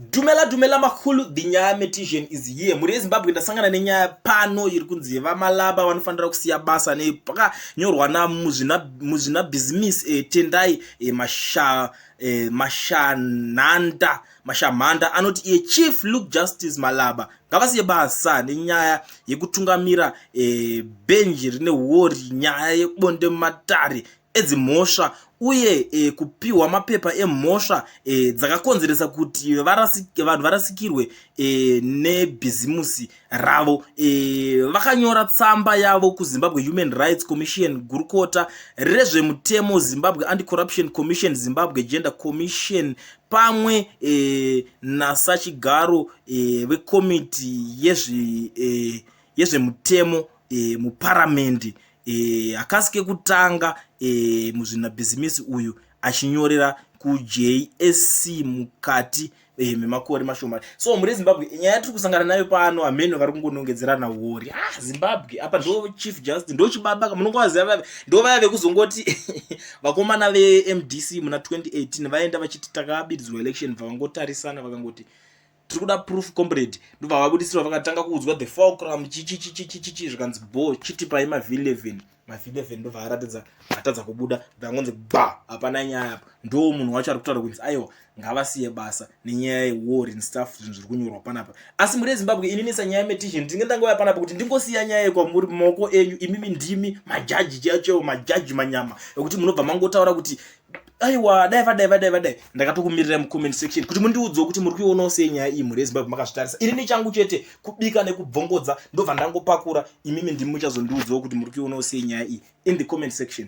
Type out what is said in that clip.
Dumela dumela makhulu, the nyaya metician is here. Mhuri yeZimbabwe, ndasangana nenyaya pano iri kunzi vaMalaba vanofanira kusiya basa nepakanyorwa namuzvinabhizimisi Tendai Mashanhanda Mashamhanda anoti iye Chief Luke Justice Malaba ngavasiye basa nenyaya yekutungamira bhenji rine huori, nyaya yebonde mumatare edzimhosva uye kupiwa mapepa emhosva dzakakonzeresa kuti vanhu varasikirwe nebhizimusi ravo. Vakanyora tsamba yavo kuZimbabwe Human Rights Commission, gurukota rezvemutemo, Zimbabwe Anti-Corruption Commission, Zimbabwe Gender Commission pamwe nasachigaro vekomiti yezvemutemo muparamende. Hakasi kekutanga muzvinabhizimisi uyu achinyorera kuJSC mukati memakore mashoma. So muri Zimbabwe, nyaya tiri kusangana nayo pano, hameno vari kungonongedzerana wori. Ah, Zimbabwe apa ndo Chief Justice, ndo chibaba munongovaziva, ndo vaya vekuzongoti vakomana veMDC muna 2018 vaenda vachiti takabiridzwa election, vakangotarisana vakangoti tiri kuda proof, comrade. Ndobva vabudisirwa, vakatanga kuudzwa the fulcrum, chichichichichichi, zvikanzi bo chitipai maV11, maV11. Ndobva aratidza, atadza kubuda, vangonzi gba, hapana nyaya apa. Ndo munhu wacho ari kutaura kunzi aiwa, ngavasiye basa nenyaya yewar and stuff, zvinhu zviri kunyorwa panapa. Asi muri yeZimbabwe, inini sanyaya metician ndinge ndangouya panapa kuti ndingosiya nyaya yekwamuri mumaoko enyu imimi, ndimi majaji chaicho, majaji manyama ekuti munobva mangotaura kuti aiwa, dai vadai, vadai, vadai. Ndakatokumirirai mucomment section kuti mundiudzewo kuti muri kuionawo sei nyaya iyi. Mhuri yeZimbabwe, makazvitarisa, ini nechangu chete kubika nekubvongodza, ndobva ndangopakura. Imimi ndimi muchazondiudzawo kuti muri kuionawo sei nyaya iyi in the comment section.